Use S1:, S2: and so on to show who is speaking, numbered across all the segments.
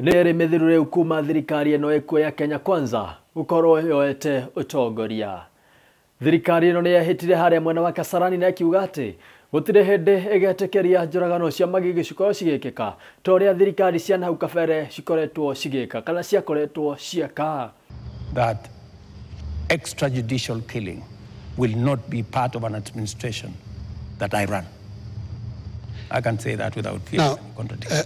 S1: Nĩ ĩrĩ mĩthiru rĩu kuma thirikari ĩno ĩkuo ya Kenya Kwanza gũkorwo yoete ũtongoria. Thirikari ĩno nĩ yehĩtire harĩa mwena wa Kasarani na ĩkiuga atĩ gũtirĩ hĩndĩ ĩgetĩkĩria njũragano cia magigi cikorwo cigĩkĩka ta ũrĩa thirikari cia nahau kabere cikoretwo cigĩka kana ciakoretwo cieka.
S2: That extrajudicial killing will not be part of an administration that I run. I can say that without fear of contradiction.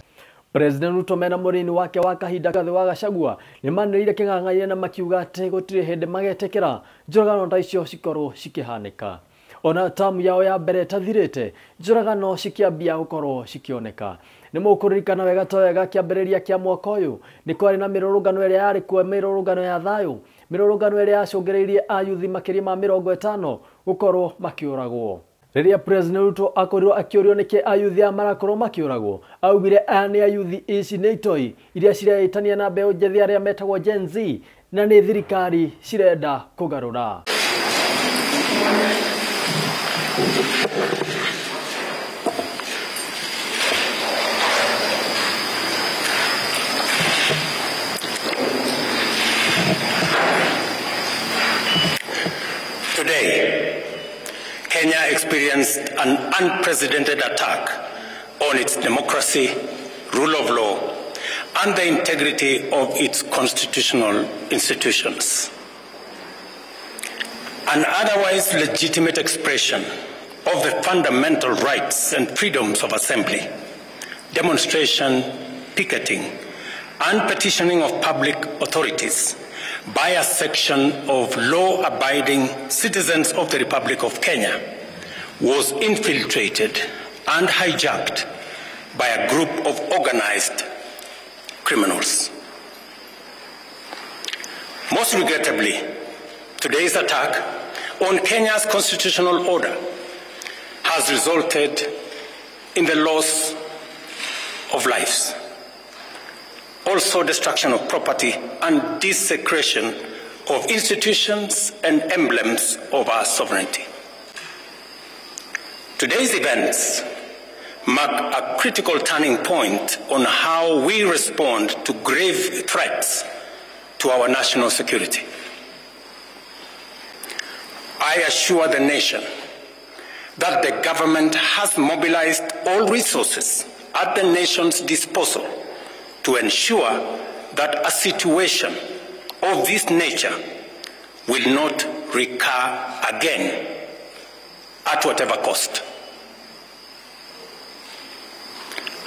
S1: President Ruto mena mũrĩini wake wa kahinda gathĩ wa Gachagua nĩ manĩrĩire kĩng'ang'aire na makiuga atĩ gũtirĩ hĩndĩ magetĩkĩra njũragano ta icio cikorwo cikĩhanĩka. Ona tamu yao ya mbere ĩtathirĩte, njũragano cikĩambia gũkorwo cikĩoneka. Nĩ mũkũririkana wega ta wega kĩambĩrĩria kĩa mwaka ũyũ nĩ kwarĩ na mĩrũrũngano ĩrĩa yarĩ kuo, mĩrũrũngano ya thayũ, mĩrũrũngano ĩrĩa yacũngĩrĩirie ayuthi makĩria ma 50 gũkorwo makĩũragwo. Rĩrĩa President Ruto akorirwo akĩũrio nĩkĩ ayuthi aya marakorwo makĩũragwo, augire aya nĩ ayuthi ici nĩ itoi iria cireĩtania na mbeũ njĩthĩ arĩa metagwo Gen Z na nĩ thirikari cirenda kũgarũra.
S2: Today, Kenya experienced an unprecedented attack on its democracy, rule of law, and the integrity of its constitutional institutions. An otherwise legitimate expression of the fundamental rights and freedoms of assembly, demonstration, picketing, and petitioning of public authorities by a section of law-abiding citizens of the Republic of Kenya was infiltrated and hijacked by a group of organized criminals. Most regrettably, today's attack on Kenya's constitutional order has resulted in the loss of lives, also destruction of property and desecration of institutions and emblems of our sovereignty. Today's events mark a critical turning point on how we respond to grave threats to our national security. I assure the nation that the government has mobilized all resources at the nation's disposal to ensure that a situation of this nature will not recur again at whatever cost.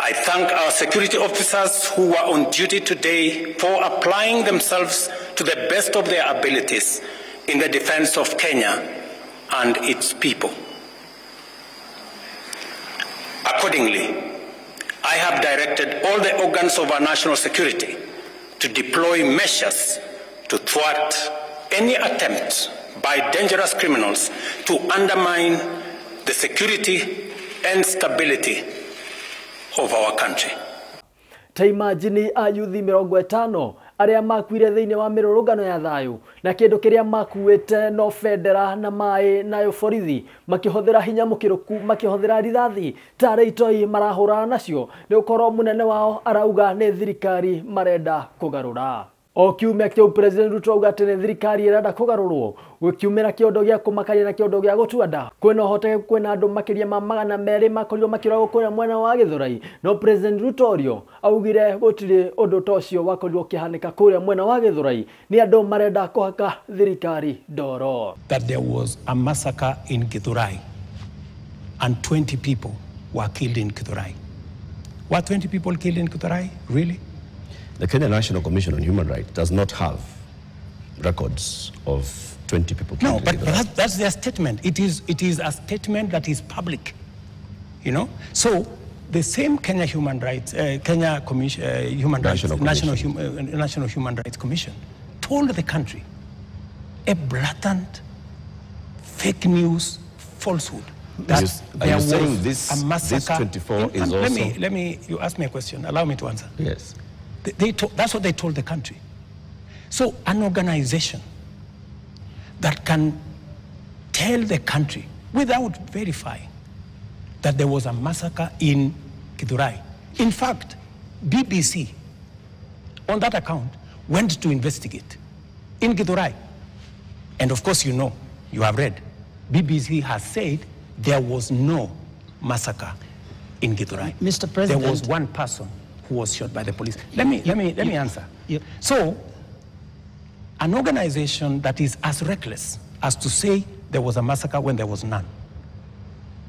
S2: I thank our security officers who were on duty today for applying themselves to the best of their abilities in the defense of Kenya and its people. Accordingly, I have directed all the organs of our national security to deploy measures to thwart any attempt by dangerous criminals to undermine the security and stability of our country.
S1: Ta imagine ayuthi 50 arĩa makuire thĩinĩ wa mĩrũrũngano ya thayũ na kĩndũ kĩrĩa makuĩte no bendera na maĩ nayo borithi makĩhũthĩra hinya mũkĩrũku makĩhũthĩra rithathi tarĩ itoi marahũrana nacio nĩ ũkorwo mũnene wao arauga nĩ thirikari marenda kũgarũra. O kiumia kĩu President Ruto auga atĩ nĩ thirikari ĩrenda kũgarũrwo gũkiumĩra kĩondo gĩa kũmakania na kĩondo gĩa gũtua nda. Kwĩna ũhotekeku kwĩna andũ makĩria ma 200 makorirwo makĩũragwo kũrĩa mwena wa Gĩthũrai, no President Ruto ũrio augire gũtirĩ ũndũ ta ũcio wakorirwo ũkĩhanĩka kũrĩa mwena wa Gĩthũrai, nĩ andũ marenda kũhaka thirikari ndoro.
S2: That there was a massacre in Githurai and 20 people were killed in Githurai. Were 20 people killed in Githurai? Really?
S3: The Kenya National Commission on Human Rights does not have records of 20 people killed.
S2: No, but that's their statement. It is a statement that is public, you know. So the same Kenya Human Rights, Kenya Commission, Human Rights, National Human Rights Commission told the country a blatant fake news falsehood that there was
S3: saying this,
S2: a massacre.
S3: This 24 is also...
S2: Let me, you asked me a question. Allow me to answer.
S3: Yes.
S2: That's what they told the country. So an organization that can tell the country without verifying that there was a massacre in Githurai. In fact, BBC on that account, went to investigate in Githurai. And of course, you know, you have read, BBC has said there was no massacre in Githurai.
S4: Mr. President,
S2: there was one person who was shot by the police. Let me answer. So, an organization that is as reckless as to say there was a massacre when there was none,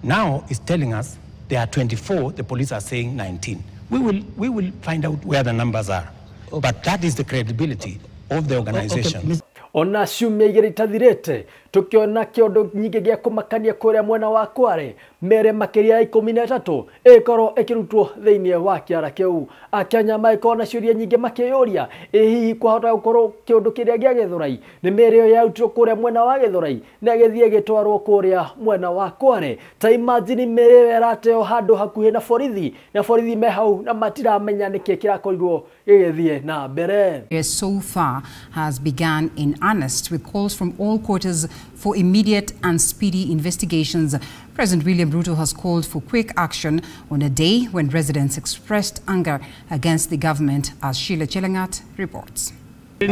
S2: now is telling us there are 24, the police are saying 19. We will find out where the numbers are. Okay. But that is the credibility of the organization.
S4: Okay.
S1: Ona ciumia igĩrĩ itathirĩte tukiona kĩũndũ nyingĩ gĩa kũmakania kũrĩa mwena wa Kware mere makĩria ya 13 ĩkorwo ĩkĩrutwo thĩinĩ wa kĩara kĩu. Akenya magĩkorwo na ciũria nyingĩ makĩyũria ĩ hihi kwahota gũkorwo kĩũndũ kĩrĩa gĩa Gĩthũrai nĩ mĩrĩ ĩyo yarutirwo kũrĩa mwena wa Gĩthũrai na ĩgĩthiĩ ĩgĩtwarwo kũrĩa mwena wa Kware. Ta imagine mĩrĩ ĩyo ĩrateo handũ hakuhĩ na borithi na borithi me hau na matiramenya nĩkĩ kĩrakorirwo gĩgĩthiĩ na mbere.
S5: So far has begun in earnest with calls from all quarters for immediate and speedy investigations. President William Ruto has called for quick action on a day when residents expressed anger against the government, as Sheila Chelangat reports.
S6: The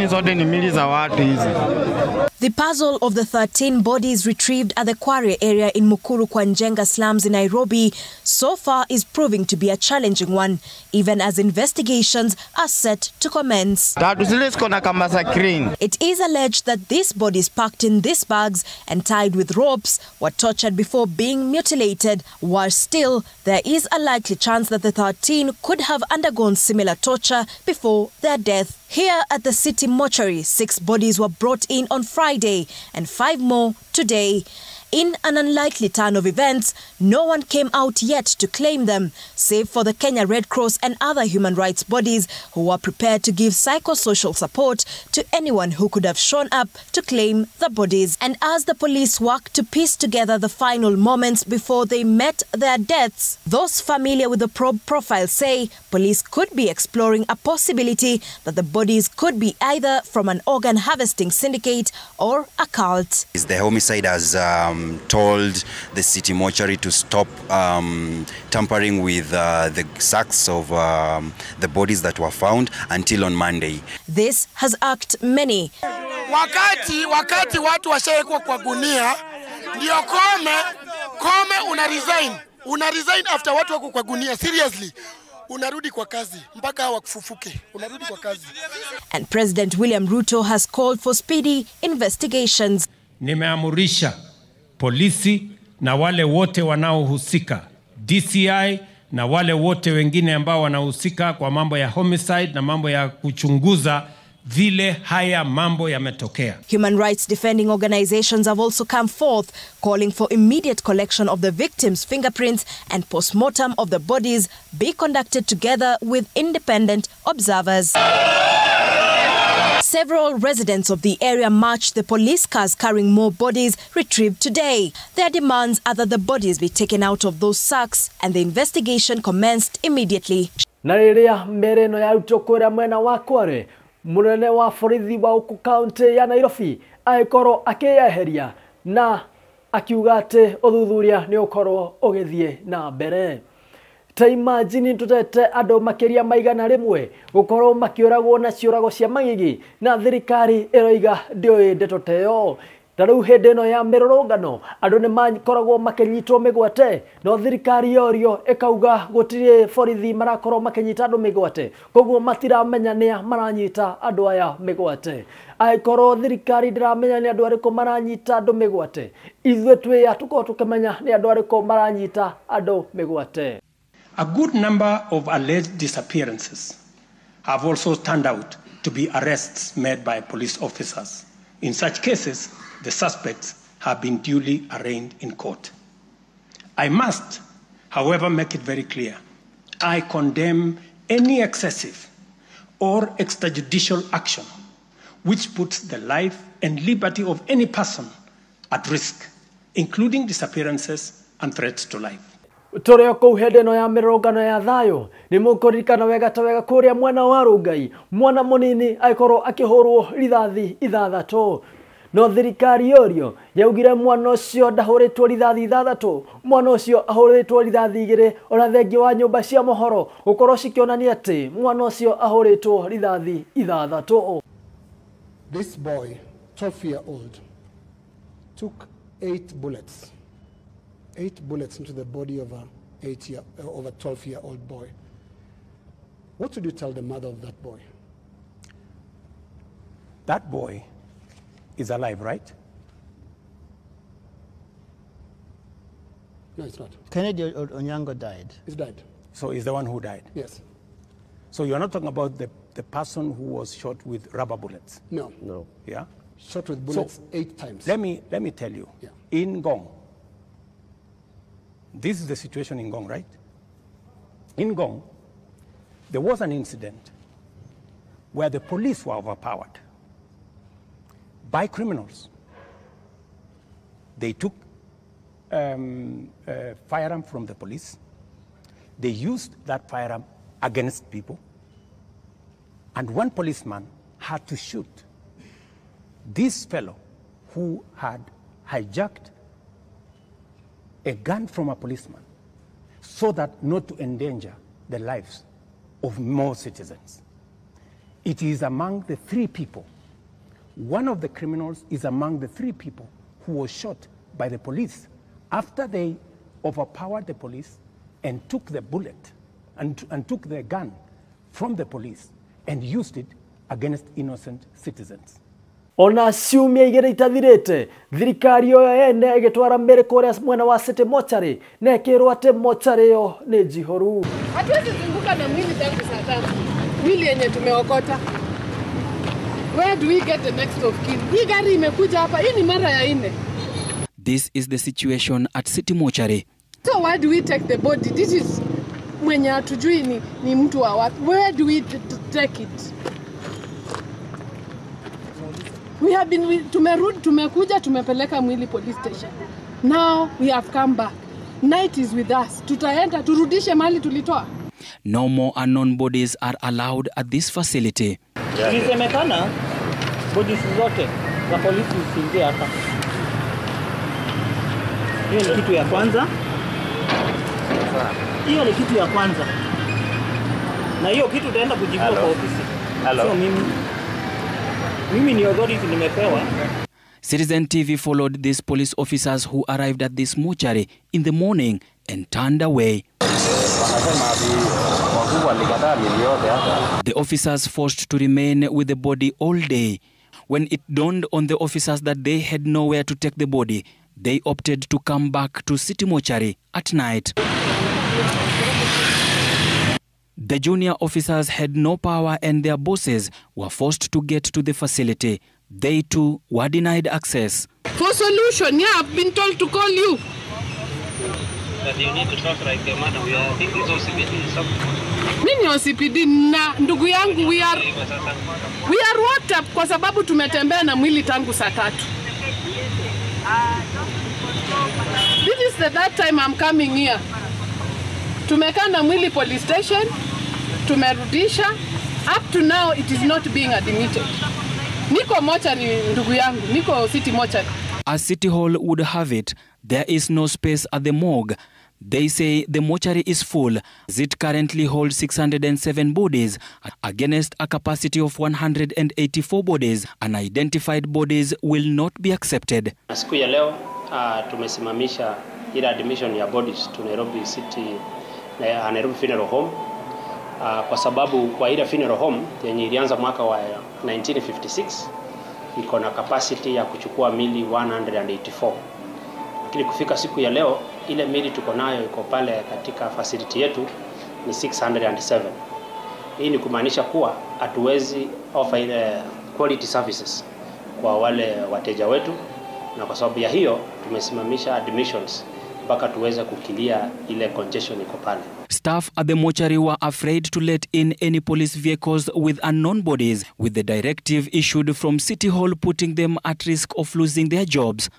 S6: puzzle of the 13 bodies retrieved at the Kware area in Mukuru Kwa Njenga slums in Nairobi so far is proving to be a challenging one, even as investigations are set to commence. It is alleged that these bodies packed in these bags and tied with ropes were tortured before being mutilated. Worse still, there is a likely chance that the 13 could have undergone similar torture before their death. Here at the city mortuary, 6 bodies were brought in on Friday and 5 more today. In an unlikely turn of events, no one came out yet to claim them, save for the Kenya Red Cross and other human rights bodies who were prepared to give psychosocial support to anyone who could have shown up to claim the bodies. And as the police worked to piece together the final moments before they met their deaths, those familiar with the probe profile say police could be exploring a possibility that the bodies could be either from an organ harvesting syndicate or a cult.
S7: The homicide has told the city mortuary to stop tampering with the sacks of the bodies that were found until on Monday.
S6: This has irked many.
S8: Wakati watu washaekwa kwa gunia, ndio kome una resign. Una resign after watu wako kwa gunia, seriously. Unarudi kwa kazi mpaka wakufufuke. Unarudi kwa kazi.
S6: And President William Ruto has called for speedy investigations.
S2: Nimeamurisha polisi na wale wote wanaohusika, DCI na wale wote wengine ambao wanahusika kwa mambo ya homicide na mambo ya kuchunguza vile haya mambo yametokea.
S6: Human rights defending organizations have also come forth calling for immediate collection of the victims' fingerprints and postmortem of the bodies be conducted together with independent observers. Several residents of the area marched the police cars carrying more bodies retrieved today. Their demands are that the bodies be taken out of those sacks and the investigation commenced immediately.
S1: Na rĩrĩa mĩrĩ ĩno yarutirwo kũrĩa mwena wa Kware, mũnene wa borithi wa gũkũ kaunti ya Nairobi agĩkorwo akĩyeheria na akiuga atĩ ũthuthuria nĩ ũkorwo ũgĩthiĩ na mbere. Ta imagine tutete andũ makĩria maigana rĩmwe gũkorwo makĩũragwo na ciũrago cia magigi na thirikari ĩroiga ndĩũĩ ndeto ta ĩyo. Ta rĩu hĩndĩ ĩno ya mĩrũrũngano andũ nĩ makoragwo makĩnyitwo mĩgwate, no thirikari yorio ĩkauga gũtirĩ borithi marakorwo makĩnyita andũ mĩgwate, koguo matiramenya nĩa maranyita andũ aya mĩgwate. Angĩkorwo thirikari ndĩramenya nĩ andũ arĩkũ maranyita andũ mĩgwate, ithuĩ twĩ a tũkorwo tũkĩmenya nĩ andũ arĩkũ maranyita andũ mĩgwate.
S2: A good number of alleged disappearances have also turned out to be arrests made by police officers. In such cases, the suspects have been duly arraigned in court. I must, however, make it very clear, I condemn any excessive or extrajudicial action which puts the life and liberty of any person at risk, including disappearances and threats to life.
S1: Tũrĩ o kũu hĩndĩ ĩno ya mĩrũrũngano ya thayũ nĩ mũkũririkana wega ta wega kũrĩa mwena wa Rongai mwana mũnini agĩkorwo akĩhũrwo rithathi 6. No thirikari yorio yaugire mwana ũcio ndahũrĩtwo rithathi 6, mwana ũcio ahũrĩtwo rithathi 2, ona thengi wa nyũmba cia mohoro gũkorwo cikĩonania atĩ mwana ũcio ahũrĩtwo rithathi 6.
S8: This boy, 12-year-old, took 8 bullets. 8 bullets into the body of a 12-year-old boy. What would you tell the mother of that boy?
S2: That boy is alive, right?
S8: No, it's not.
S4: Kennedy Onyango died.
S8: He's died.
S2: So he's the one who died?
S8: Yes.
S2: So you're not talking about the person who was shot with rubber bullets?
S8: No.
S3: No.
S2: Yeah?
S8: Shot with bullets
S2: so,
S8: 8 times.
S2: Let me tell you,
S8: yeah.
S2: In Ngong, this is the situation in Ngong, right? In Ngong, there was an incident where the police were overpowered by criminals. They took a firearm from the police. They used that firearm against people. And one policeman had to shoot this fellow who had hijacked a gun from a policeman so that not to endanger the lives of more citizens. It is among the 3 people. One of the criminals is among the 3 people who was shot by the police after they overpowered the police and took the bullet and took the gun from the police and used it against innocent citizens.
S1: Ona ciumia igĩrĩ itathirĩte thirikari ĩyo ene ĩgĩtwara mĩrĩ kũrĩa mwena wa City Mortuary na ĩkĩrwo atĩ mortuary ĩyo nĩ njihũru.
S9: Hatuwezi zunguka na mwili tangu saa 3, mwili yenye tumeokota. Where do we get the next of kin? Hii gari imekuja hapa, hii ni mara ya 4.
S10: This is the situation at City Mortuary.
S9: So where do we take the body? This is mwenye hatujui ni mtu wa wapi. Where do we take it? We have been tumerudi, tumekuja, tumepeleka mwili police station. Now we have come back. Night is with us. Tutaenda turudishe mali tulitoa.
S10: No more unknown bodies are allowed at this facility.
S4: Ilisemekana bodies zote za polisi zisiingie hapa. Hiyo ni kitu ya kwanza. Hiyo ni kitu ya kwanza. Na hiyo kitu utaenda kujibu kwa ofisi. Sio mimi. Mimi ni authority nimepewa.
S10: Citizen TV followed these police officers who arrived at this mortuary in the morning and turned away. The officers forced to remain with the body all day. When it dawned on the officers that they had nowhere to take the body, they opted to come back to City Mortuary at night. The junior officers had no power and their bosses were forced to get to the facility. They too were denied access.
S9: For solution, yeah, I've been told to call you.
S11: That you need to talk like a man. We are thinking OCPD.
S9: Mimi OCPD na ndugu yangu we are worked up kwa sababu tumetembea na mwili tangu saa 3. This is the third time I'm coming here. Tumekaa na mwili police station, tumerudisha. Up to now it is not being admitted. Niko mochari ndugu yangu, niko City Mortuary.
S10: As City Hall would have it, there is no space at the morgue. They say the mortuary is full, as it currently holds 607 bodies against a capacity of 184 bodies. Unidentified bodies will not be accepted.
S11: Siku ya leo tumesimamisha ile admission ya bodies to Nairobi City, Nairobi Funeral Home, kwa sababu kwa ile funeral home yenye ilianza mwaka wa 1956 iko na capacity ya kuchukua mili 184. Lakini kufika siku ya leo ile mili tuko nayo iko pale katika facility yetu ni 607. Hii ni kumaanisha kuwa hatuwezi offer ile quality services kwa wale wateja wetu, na kwa sababu ya hiyo tumesimamisha admissions mpaka tuweze kukilia ile congestion iko pale.
S10: Staff at the mortuary were afraid to let in any police vehicles with unknown bodies, with the directive issued from City Hall putting them at risk of losing their jobs.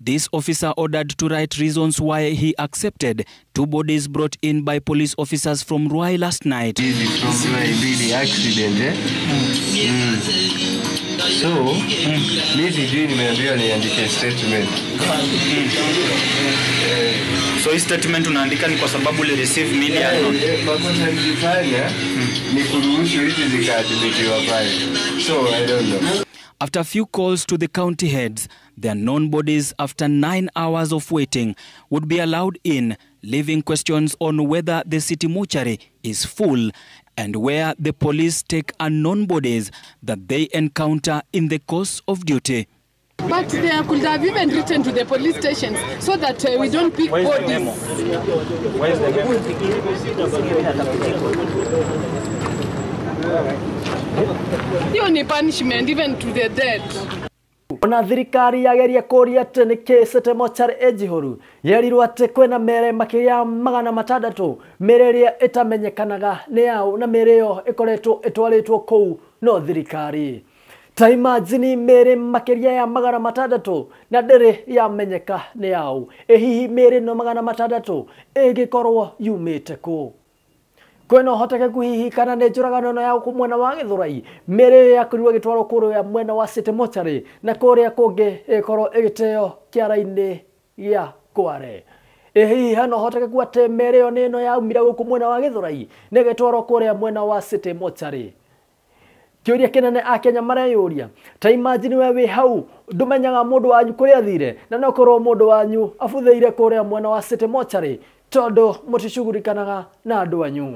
S10: This officer ordered to write reasons why he accepted 2 bodies brought in by police officers from Ruai last night.
S12: Accident, eh? So, statement.
S13: So hii statement unaandika ni kwa sababu uli receive million.
S12: Makosa nilifanya ni kuruhusu hizi zikaadmitiwa pale. So I don't know.
S10: After a few calls to the county heads, their known bodies, after 9 hours of waiting, would be allowed in, leaving questions on whether the city mortuary is full and where the police take unknown bodies that they encounter in the course of duty.
S9: But they could have even written to the police stations so that we don't pick bodies.
S13: Where is the memo?
S9: Hiyo ni punishment even to the dead.
S1: Ona thirikari yageria kuria atĩ nĩkĩ City Mortuary ĩ njihũru yerirwo atĩ kwĩna mĩĩrĩ makĩria 600 mĩĩrĩ ĩrĩa ĩtamenyekanaga nĩ yaũ na mĩĩrĩ ĩyo ĩkoretwo ĩtwarĩtwo kũu no thirikari. Ta imagine mĩĩrĩ makĩria ya 600 na ndĩrĩ yamenyeka nĩ yaũ. Ĩ hihi mĩĩrĩ ĩno 600 ĩngĩkorwo yumĩte kũ? Kwĩna ũhotekeku hihi kana nĩ njũragano ĩno ya gũkũ mwena wa Gĩthũrai mĩĩrĩ ĩyo yakorirwo ĩgĩtwarwo kũrĩa mwena wa City Mortuary na kũrĩa kũngĩ ĩkorwo ĩgĩteo kĩara-inĩ gĩa Kware. Ĩ hihi hena ũhotekeku atĩ mĩĩrĩ ĩyo nĩ ĩno yaumire gũkũ mwena wa Gĩthũrai na ĩgĩtwarwo kũrĩa mwena wa City Mortuary? Kĩũria kĩnene Akenya mareyũria, ta imagine we wĩ hau ndũmenyaga mũndũ wanyu kũrĩa athire na no korwo mũndũ wanyu abuthĩire kũrĩa mwena wa City Mortuary tondũ mũticugurikanaga na andũ anyu.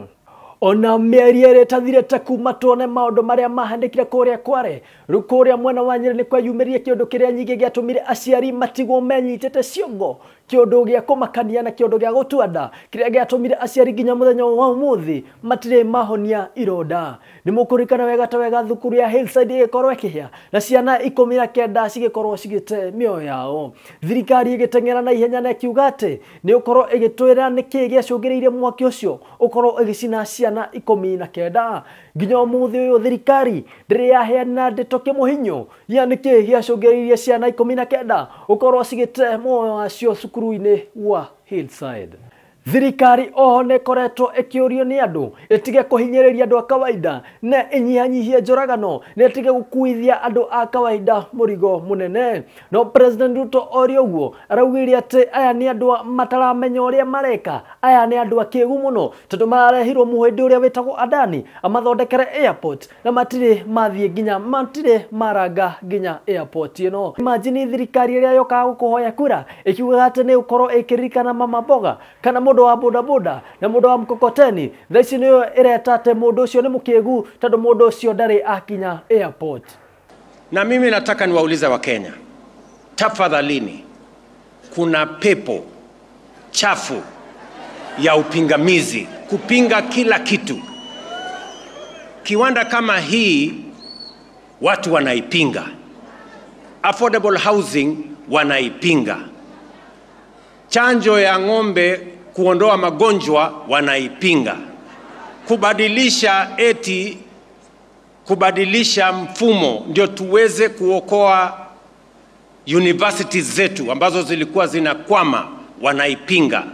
S1: Ona mĩeri ĩrĩ ĩtathirĩte kuma tuone maũndũ marĩa mahanĩkire kũrĩa Kware. Rĩu kũrĩa mwena wa Nyĩrĩ nĩ kweyumĩririe kĩũndũ kĩrĩa nyingĩ gĩatũmire aciari matigwo menyitĩte ciongo, kĩũndũ gĩa kũmakania na kĩũndũ gĩa gũtua nda kĩrĩa gĩatũmire aciari nginya mũthenya wa ũmũthĩ matirĩ mahonia ironda. Nĩ mũkũririkana wega ta wega thukuru ya Hillside ĩgĩkorwo ĩkĩhĩa na ciana 19 cigĩkorwo cigĩte mĩoyo yao. Thirikari ĩgĩteng'era na ihenya na ĩkiuga atĩ nĩ ũkorwo ĩgĩtwĩra nĩkĩĩ gĩacũngĩrĩirie mwaki ũcio ũkorwo ĩgĩcina ciana 19. Nginya ũmũthĩ ũyũ thirikari ndĩrĩ yaheana ndeto kĩmũhinyo ya nĩkĩĩ gĩacũngĩrĩirie ciana 19 ũkorwo cigĩte muoyo wacio cukuru-inĩ wa Hillside. Thirikari oho nĩ ĩkoretwo ĩkĩũrio nĩ andũ ĩtige kũhinyĩrĩria andũ a kawaida na ĩnyihanyihie njũragano na ĩtige gũkuithia andũ a kawaida mũrigo mũnene. No President Ruto orio ũguo araugire atĩ aya nĩ andũ mataramenya ũrĩa mareka, aya nĩ andũ akĩgu mũno tondũ mararehirwo mũhĩndĩ ũrĩa wĩtagwo Adani amathondekere airport na matirĩ mathiĩ nginya matirĩ maranga nginya airport ĩno. Imagine thirikari ĩrĩa yokaga gũkũhoya kura ĩkiugaga atĩ nĩ ũkorwo ĩkĩririkana mama mboga kana mũndũ wa boda boda na mũndũ wa mkokoteni, thaa ici nĩyo ĩreta atĩ mũndũ ũcio nĩ mũkĩgu tondũ mũndũ ũcio ndarĩ akinya airport.
S2: Na mimi nataka niwaulize Wakenya, tafadhalini, kuna pepo chafu ya upingamizi, kupinga kila kitu. Kiwanda kama hii watu wanaipinga, affordable housing wanaipinga, chanjo ya ng'ombe kuondoa magonjwa wanaipinga, kubadilisha eti kubadilisha mfumo ndio tuweze kuokoa universities zetu ambazo zilikuwa zinakwama wanaipinga,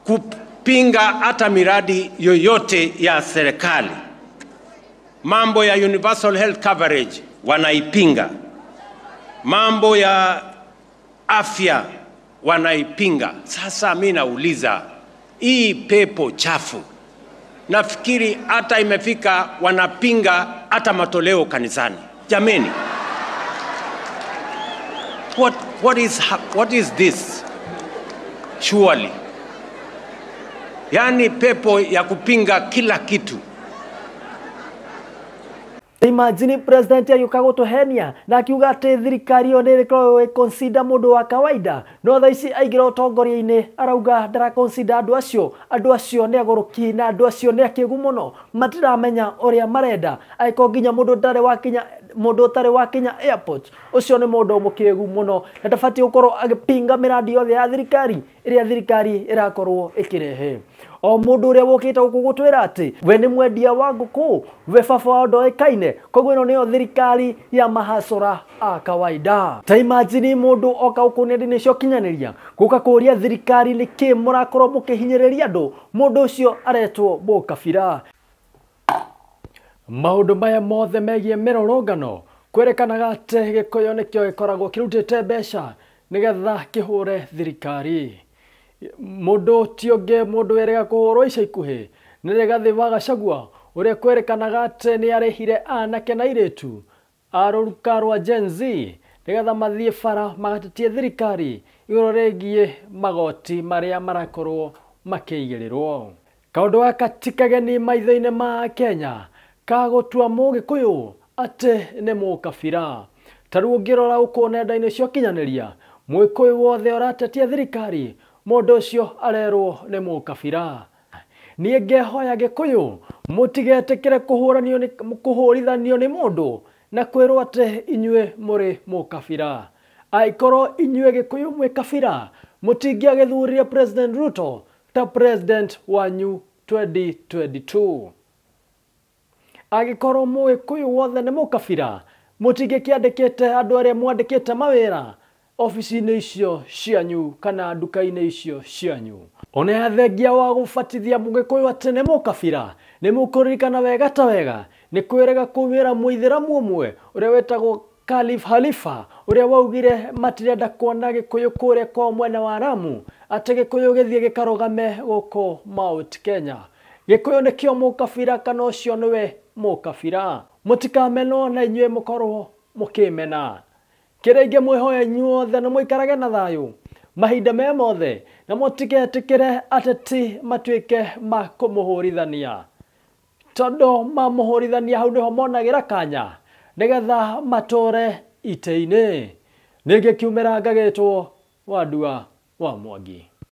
S2: kupinga hata miradi yoyote ya serikali, mambo ya universal health coverage wanaipinga, mambo ya afya wanaipinga. Sasa mimi nauliza, hii pepo chafu nafikiri hata imefika wanapinga hata matoleo kanisani. Jameni, what is this? Surely, yani pepo ya kupinga kila kitu.
S1: Imagine president agĩũka gũtũhenia na akiuga atĩ thirikari ĩyo nĩ ĩkoragwo ĩconsider mũndũ wa kawaida, no thaa ici aingĩra ũtongoria-inĩ arauga ndaraconsider andũ acio nĩ agũrũki na andũ acio nĩ akĩgu mũno, matiramenya ũrĩa marenda. Angĩkorwo nginya mũndũ ndarĩ wakinya Mũndũ ũtarĩ wa kinya airport ũcio nĩ mũndũ mũkĩgu mũno na ndabatiĩ gũkorwo agĩpinga mĩrandi yothe ya thirikari ĩrĩa thirikari ĩrakorwo ĩkĩrehe. O mũndũ ũrĩa wũkĩte gũkũ gũtwĩra atĩ we nĩ mwendia wa ngũkũ, we baba wao ndoĩkaine, koguo ĩno nĩyo thirikari ya mahacora a kawaida. Ta imagine mũndũ oka gũkũ nenda-inĩ cia ũkinyanĩria gũka kũria thirikari nĩkĩ mũrakorwo mũkĩhinyĩrĩria andũ, mũndũ ũcio aretwo mũkabira. Maũndũ maya mothe megiĩ mĩrũrũngano kwerekanaga atĩ Gĩkũyũ nĩkĩo gĩkoragwo kĩrutĩte mbeca nĩgetha kĩhũre thirikari. Mũndũ ti ũngĩ mũndũ wĩrĩga kũhũrwo ica ikuhĩ nĩ Rigathĩ wa Gachagua ũrĩa kwerekanaga atĩ nĩ arĩhire anake na airĩtu a rũruka rwa Gen Z nĩgetha mathiĩ bara magatetie thirikari igũrũ rĩgiĩ magoti marĩa marakorwo makĩigĩrĩrwo. Kaũndũ gaka ti kageni maitho-inĩ ma Kenya ka gũtua mũgĩkũyũ atĩ nĩ mũkabira. Ta rĩu ũngĩrora gũkũ nenda-inĩ cia ũkinyanĩria, mũgĩkũyũ wothe ũratetia thirikari mũndũ ũcio arerwo nĩ mũkabira. Niĩ ngehoya Gĩkũyũ mũtigetĩkĩre kũhũrithanio nĩ mũndũ na kwĩrwo atĩ inyuĩ mũrĩ mũkabira. Angĩkorwo inyuĩ Gĩkũyũ mwĩ kabira, mũtingĩagĩthurire President Ruto ta president wanyu 2022. Angĩkorwo mũgĩkũyũ wothe nĩ mũkabira, mũtingĩkĩandĩkĩte andũ arĩa mwandĩkĩte mawĩra ofici-inĩ icio cianyu kana nduka-inĩ icio cianyu. Ona thengia wa gũbatithia mũgĩkũyũ atĩ nĩ mũkabira, nĩ mũkũririkana wega ta wega nĩ kwĩrega kumĩra mũithĩramu ũmwe ũrĩa wetagwo Khalif Halifa ũrĩa waugire matirenda kuona Gĩkũyũ kũrĩa kwao mwena wa Lamu, atĩ Gĩkũyũ gĩthiĩ gĩkarũgame gũkũ Mount Kenya. Gĩkũyũ nĩkĩo mũkabira kana ũcio nĩwe mũkabira. Mũtikamenwo na inyuĩ mũkorwo mũkĩmena. Kĩrĩa ingĩmwĩhoya inyuothe nĩ mũikarage na thayũ mahinda me mothe na mũtigetĩkĩre ateti matuĩke ma kũmũhũrithania, tondũ mamũhũrithania hau nĩho monagĩra kanya nĩgetha matũre itĩ-inĩ. Nĩngĩkiumĩra ngagĩtwo Wandua wa Mwangi.